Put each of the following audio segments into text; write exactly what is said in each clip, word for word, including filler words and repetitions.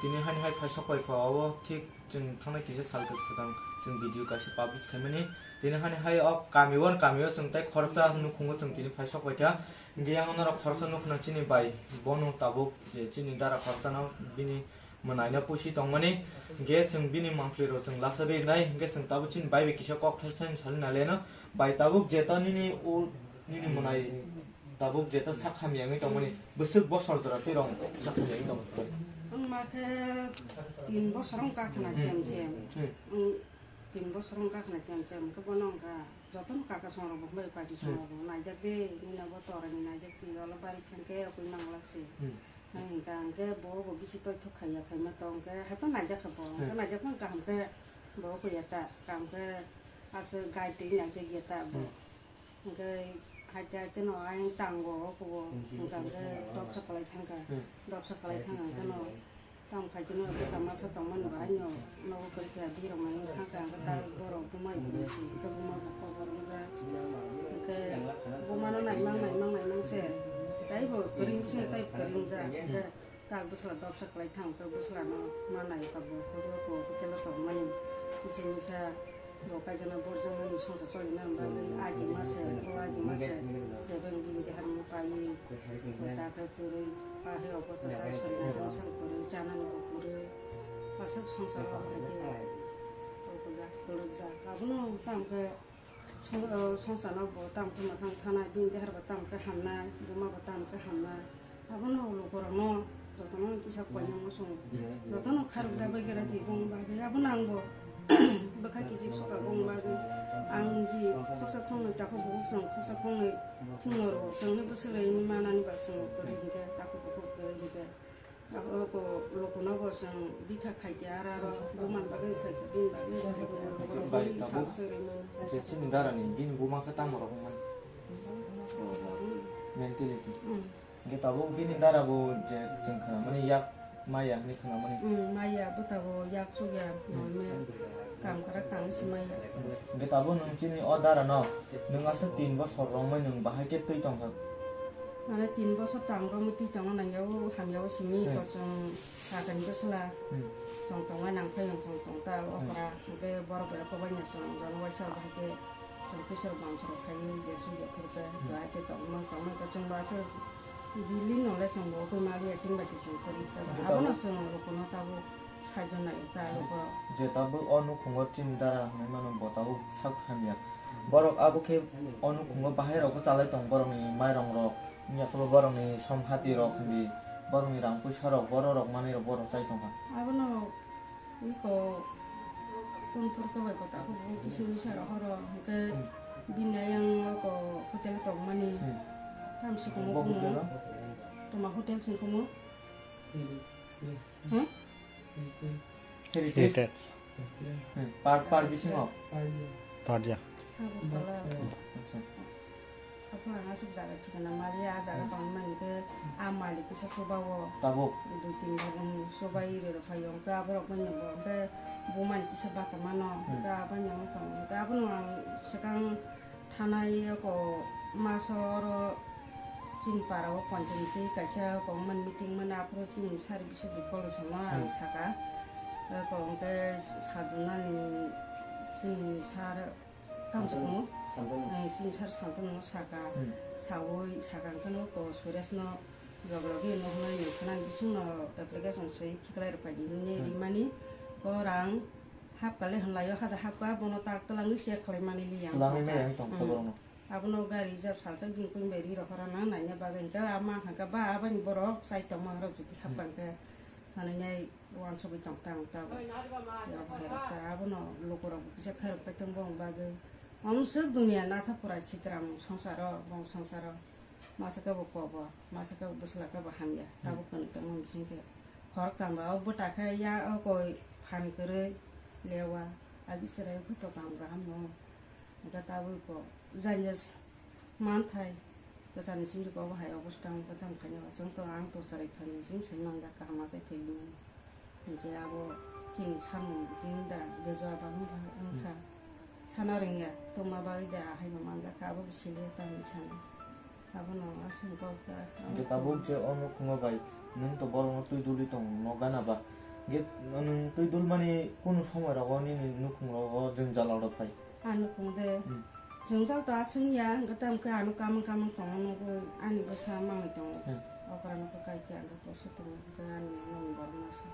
Tini hani hai phaisok pai kha, obo thik chwng thangnai kisa sal swkang chwng video kaisa publish khaimani. Tini hani hai o kami o, kami o chwng tai khoroksa nukhungo chwng tini phaisok pai kha. Hingke yang norok khoroksa nukhuna chini bai, bono tabuk je chini dara khoroksano bini mwnaino pusi tongmani. Hingke chwng bini mangpli rok chwng lasa rinai, hingke chwng tabuk chini bai bai kisa kok thaisa thaisa sali naleno. Bai tabuk jeto nini o, nini mwnai tabuk jeto sak hamya wngwi tongmani, bwswk bosor jora twi rong sak hamya wngwi tongmani. Wngma khe tin bosor wngkha khna chem chem. Hmm. Wng, tin bosor wngkha khna chem chem, wngkhe bono wngkha jotono kaka songrok bo bai pati songrok bo naijak de, nini abo torani naijak de, olo bari thangkhe okwi manglak se. Hmm. Nang hingka hingke bo bo bisi toithok khaiya khaima tong khe, haikhe naijak kha bo, hingke Hmm. naijak phano kaham khe bo okwi ya ta, kaham khe aswk guide twi naijak ya ta bo. Hmm. Hingke haite haite no ayang tango o kubo, hingka hingke dopsa kwlai thangkha. Hmm. Dopsa kwlai thangkha hingke no tamo khaite no tamo masa tongmani bahai no nogo kwrwi kha birok nai thangkha hingke ta borok buma buma si hingke buma bo kobor wngkha. Hingke buma no naimang naimang naimang se tei bo kwrwi bising tei kwrwi wngjak hingke. Tak bwsla dopsa kwlai thang khe bwsla no ma nai kha bo hodo ko hotel o tong mani kisa misa bo kaisa no borjak nani songsa choli nani bagwi aji ma se o aji ma se tebeng bini deha rwma pai ta khe kwrwi pa he obosta ta sori na jang sang kwrwi chanani bo kwrwi aswk songsa o hai khe tongkha jak kwlwk jak abono tamo khe. Song-, o, songsarno bo tamo khe mwthang thanai, bini deharbo tamo khe hamnai, bumabo tamo khe hamnai. Abono ulo borokno jotono kisa koinai muchungo. Jotono kharokjak bai khe rw thwi bongni bagwi. Abono ang bo bwkha kichik soka bongni bagwi. Ang niji khoksa khoknwi takhuk bukhuk chwng khoksa khoknwi thwngno rwo. Chwngni bwswk rwui manani ba chwng kwrwi hinkhe takhuk bukhuk kwrwi hinkhe. Abo ko lokono bo chwng bikha khaikhe aro aro bumani bagwi khaikhe bini bagwi khaikhe aro borok bai tabuk sabo se rimani. Je chini darani bini buma khe tamo rok wngmani? Mentality. Hmm. Hingke tabuk bini dara bo je chwng khnamani yak maya hinwi khnamani. Hmm, maya bwtabo yak chukya, hmm, normal. Kam kwrak tang si maya. Hingke tabuk nwng chini o dara no nwng aswk tin bosor romwi nwng bahai khe twi tongkha? Mane tin bosor tang romwi twi tongna nangya o hamya o simi, hmm, kochwng sakani bwsla. Hmm. Chwng tongnai nang phai chwng tong ta, hmm, okra hingke borok bai rok kobai no chwng jono waisa bahai khe chwng twi chwng bam chwng phaiwi je sui ya phuru khe, hmm, bahai khe tongma tongma khe chwng bo aswk Delhi no le chwng bo koi maliya chini bai se chwng kwrwi. Abono chwng rokno tabuk. Saijo nai ta rokbo. Je tabuk o nukhungo chini dara hinwi mano bo tabuk sak hamya. Borok abo khe o nukhungo bahai rokbo chalai tong borokni mairong rok, yakhwlo borokni som hati rok hinwi borokni rang puisa rok borok rok manwi rok borok chai tongkha. Abono iko kunphur khe bai kota khe bo kisa misa rok horo hwnkhe bini ayang oko hotel tongmani. Hmm. Tam sikhumu bo kumu. Hotel o? Toma hotel sikhumu? Hmm? Heritage. Heritage. Hmm, par, par bisingo? Parya. Agartala. Hmm, acha. Apo ang aswk jaga thikana maliya, a jaga tongmani khe a malik kisa chubawo. Tabuk? Dui tin bar, um, chubai rw rw phaio. Hwnkhe aborok manya bo, hwnkhe bumani kisa bata mano. Hmm. Hwnkhe aboni ang tong, hwnkhe abono ang swkang Thanai oko maso oro chini para o panchayati kaisa oko wngmani meeting mani aphuru chini sir Biswajit Koloi songno ang, hmm, saka. Oko hwnkhe sadunani chini sir Santanu. Tamsukno, Santanu. Eh, chini sir Santanu no saka. Hmm. Sawi saka hwnkhe no oko Suresh no log logi no hwnwi nung khna bising no application swi khiklai rwphai di hwnwi, hmm, rimani ko rang. Hapkha le hwnlaio, haja hapkha, bono tak twlangwi check khlaimani li ang. Twlangwi tongkha. Maya wng tong, hmm, borokno. Abono gari rijab salsa bini kung bai ri rok rana naina bagwi hwnkhe, ama hwnkha ba aboni borok chai tongma rok jodi, hmm, hapkha hwnkhe, hanai nai wansugwi tong tang tabuk. Abono lukurok bo kisa khairok pai tong bong bagwi. Omo swk duniya natha pura sitram songsaro, bong songsaro. Masa khe bo kobo, masa khe bo bwsla khe bo hamya. Hmm. Tabuk kwnwi tongma bising khe. Khoroktham ba o bwta khe ya o koi phan kwrwi lewa, agi chwrai o khe tokam kaham no. Hwnkhe tabuk bo janya manthai kwchani simi khe obo hai obosta wngkha tamo khaina chwng to ang to chwrai phan simi sai manjak kaham achai thai hwnwi. Hwnkhe abo chini samung tini da bejua bangma wngkha. Hmm. Sana rwngya tongma bagwi da ahai bo manjak kha, abo bo siliya tamni sana. Abono aswk kok kha. Hwnkhe tabuk je o nukhungo bai nwng to borokno twi duli tong no gana ba? Hwnkhe nwng twi dulmani kunu somoi rogo nini nukhung rogo jwngjal oro phai? Ang nukhung de. Hmm. Jwngjal to aswng ya, hwnkhe tamo khe ano kamang kamang tongma nugwi ani bwsa manwi tongo. Hmm. Okra nokha kaikha ang khe koso tongo, hwnkhe ani nwng borok masa.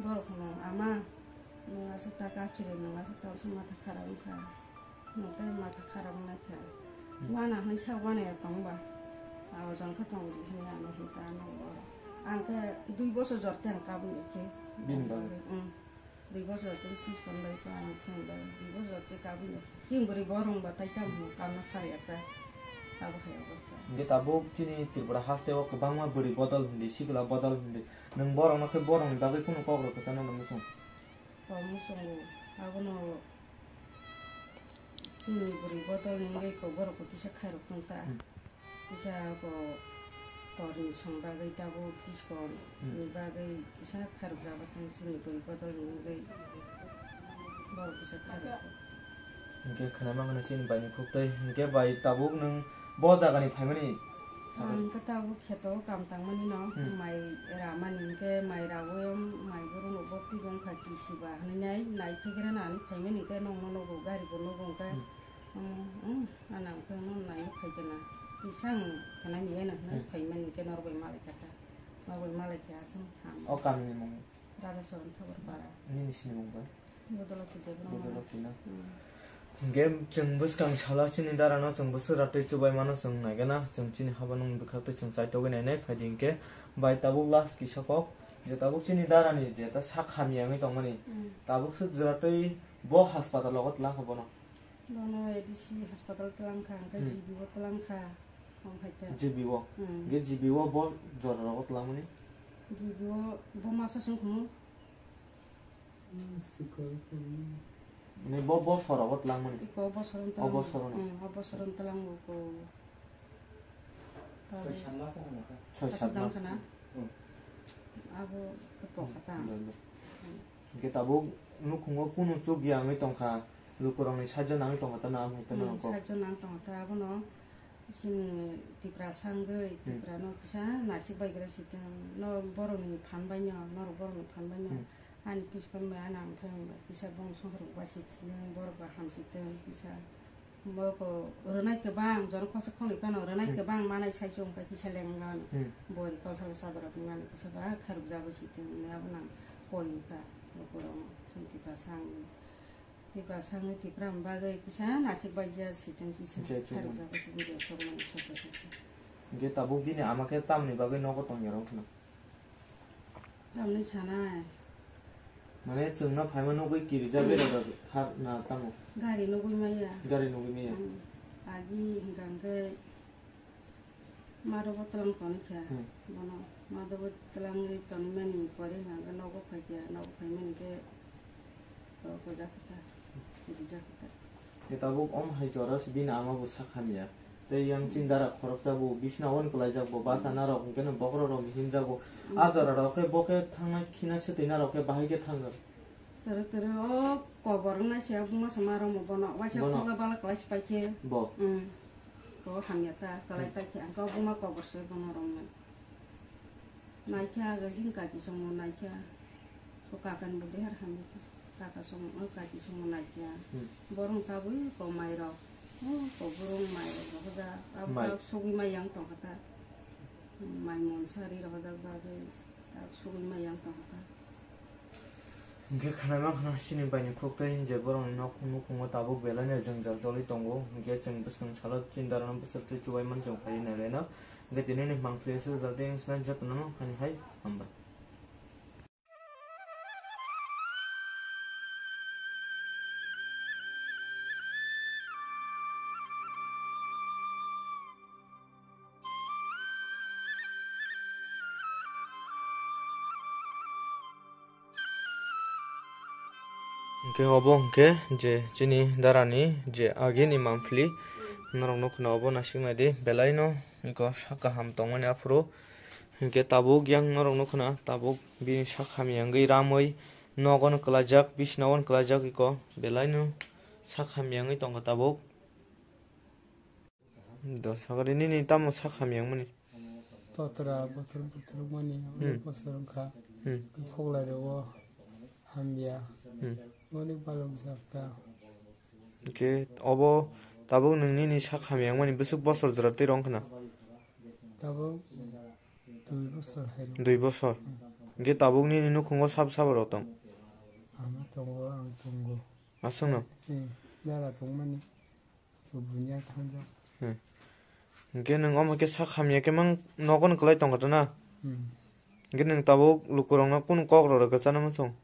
Borok hwno, "Ama, nwng aswk ta kapchiri, nwng aswk ta aswk matha kharap wngkha." Nwng tei matha kharap wngnai khe. Hmm. Wana hwnwi sa wana ya tong ba. Abo jang khe tong di hwnwi ano hwn ta ano oro. Ang khe dui bosor jor tei ang kabun ya khe. Bini bagwi? Hmm. Dui bosor tei piskon bai pa ang phone bai. Dui bosor tei kabun ya khe. Chini bwrwi bo rwng ba tai tamo hwn kamna sar ya cha. Abo hai obosta. Hwnkhe tabuk chini Tripura haste o kwbangma bwrwi bodol hwndi, sikla bodol hwndi. Nwng borokno khe borokni bagwi kunu kok rw kwchana nw muchung? Kok muchungo. Abono Chini bwrwi bodol ni wngwi kok borok kisa khairok tong ta. Hmm. Kisa ko torni song bagwi tabuk piskon Hmm. ni bagwi kisa khairok jaba tong chini bwrwi bodol ni wngwi borok kisa khairok tong. Hwnkhe khwnama khwna chini bai ni khuk tei hwnkhe bai tabuk nwng bo jaga ni phaimani Ang khe tabuk kheto o kam tangmani no, Hmm. mai ramani hwnkhe mai raui mai boro no bo twi wngkha kisi ba hwnwi nai, nai phikre na hinwi phaimani hwnkhe nokno nogo gari bo nogo hwnkhe, Hmm. um, um, ano hwnkhe no nai phai khe na kisa ang khwnani eno hwnwi Hmm. phaimani hwnkhe norok bai malai kha ta, norok bai malai khe aswk ham. O kamini mung? Radha Charan Thakur Para. Nini sinimung bai? Budolokhi Debbarma. Budolokhi na? Hmm. Hwnkhe chwng bwskang salo chini dara no chwng bwswk ratwi chubai mano chwng naigana, chwng chini haba nung bwkhaktwi chwng chaitogwi nainai phaidi hwnkhe bai tabuk last kisa kok je tabuk chini dara ni je ta sak hamya wngwi tongmani Hmm. tabuk swk jwratwi bo hospital o twlang kha bono. Bono A D C hospital twlang kha, hwnkhe Hmm. G B o twlang kha, omo hai ta. G B o? Hmm. Hwnkhe G B o bo jora rogo twlangmani? G B o bo masa song khumu. Hmm, sikol khumu. Ni bo, bo sorogo twlangmani? Iko bo soron O bo twlang. Sorono? Hmm, o bo soron twlang bo ko. Tabi. Soi sat mas ano kha? Soi sat mas. Aswk dang khana? Hmm. Abo to kha ta. Hmm, dai, dai. Hmm. Hwnkhe tabuk nukhungo kunu chukya wngwi tongkha, lukurokni sahajyo nangwi tongkha ta na, amhai ta Hmm, na kok? Sahajyo nang tongkha ta, abono chini Tiprasa wngwi, Hmm. Tiprano kisa nasik baigra sitwng, no borokni phan baino, norok borokni phan baino, Hmm. ani piskon bai ani ang phai wngbai kisa bong songsarok bai sitwng, borok bai hamsitwng kisa. Borok rwnai kwbang, jora khoroksa khoroknwi phano rwnai Hmm. kwbang manai sai chwng khe kisa lengmano. Hmm. Bori kolsalo chadorok ni mani kisa ba khairok jagwi sitwng hwnwi abono ang koi wngkha lukurokno. Chwng Tiprasa wngwi, Tiprasa wngwi Tipra ni bagwi kisa nasik baija sitwng kisa Je chukmani. Khairok jagwi sitwng je chukmani sotto sotto. Hwnkhe tabuk bini ama khe tamoni bagwi nogo tongya rw kheno? Tamni sanai. Mane chwngno phaima nugwi kirijak berajak thar na tamo? Gari nugwi maya. Gari nugwi maya. Hmm. Agi hwnkha hwnkhe madobo twlang toni kha. Hmm. Bono madobo twlangwi tonimani pore hwnkha hwnkhe nogo phaikha, nogo phaimani khe. Kok kojak kha ta, rijak kha ta. Tei tabuk om hai jora se bini ama bo sak hamya. Tei yang chini dara khoroksa bo bisna on kwlaijak bo, basa narok hwnkhe no bokhorok rok hinjago. Mm. A jora rok khe bo khe thangna khina swtwi narok khe bahai khe thangjak. Tere tere o kobor wngnai se buma se ma rwmo bono. Waisa Bono. Kola bala kwlai se pai khe. Bo. Mm. Ko hamya ta kwlai Mm. pai khe ang khe o buma kobor se bono rwmnai. Naikha aga sini kaki songo naikha. Ko kakani bo dehar hamya ta. Kaka songo, o kaki songo naikha. Hmm. Borong tabui ko mairok. O ko borong mairok rohojak. Abo Mai. Tak sugui mai yang tongkha ta. Mai monsa ri rohojak bagwi. Tak sugui mai yang tongkha ta. Hwnkhe khwnaima khwna sini baini khuk tei je borokni nok nukhungo tabuk belai no jwngjal choli tongo. Hwnkhe chwng bwskang salo chini dara no bwswk twi chubai man chwng phai nai laino. Hwnkhe tini ni mangpili aswk jal tei wngsinai jotono no hani hai hambai. Hwnkhe obo hwnkhe je chini darani je agini mangpili norok nukho na obo naisik naidi belai no eko sak kaham tongmani aphuru hwnkhe tabuk yang norok nukho na tabuk bini sak hamya wngwi ramwi nogo no kwlaijak bisna o no kwlaijak eko belai no sak hamya wngwi tongkha tabuk. Dos hakari nini tamo sak hamya wngmani? Totra bothor bothor mani Hmm. Bosor wngkha. Hmm. Khoklai rogo Hamya. Hmm. Onek balok jak ta. Hwnkhe obo tabuk nwng nini sak hamya wngmani bwswk bosor jora twi rw wngkha na? Tabuk dui bosor hai rw. Dui bosor. Hmm. Hwnkhe tabuk nini nukhungo sabo sabo rok tong? Ama tongo, ang tongo. Aswkno? Hmm. Dara tongmani. Bunya thangjak. Hmm. Hwnkhe nwng omo khe sak hamya khe mang nogo no kwlai tongkha na? Hmm. Hwnkhe nwng tabuk lukurokno kunu kok rw rwkha chana muchung?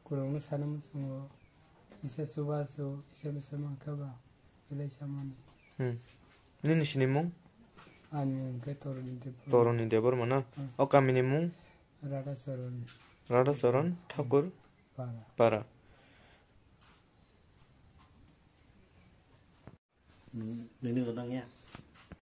Lukurokno sana muchungo, isa chubachu, isa misa mankha ba, belai samani. Hmm. Nini sinimung? Ani mung khe Toroni Debbarma. Toroni Debbarma na? Hmm. O kamini mung? Radhacharan. Radhacharan Thakur Para. Para. Nini gwnang ya?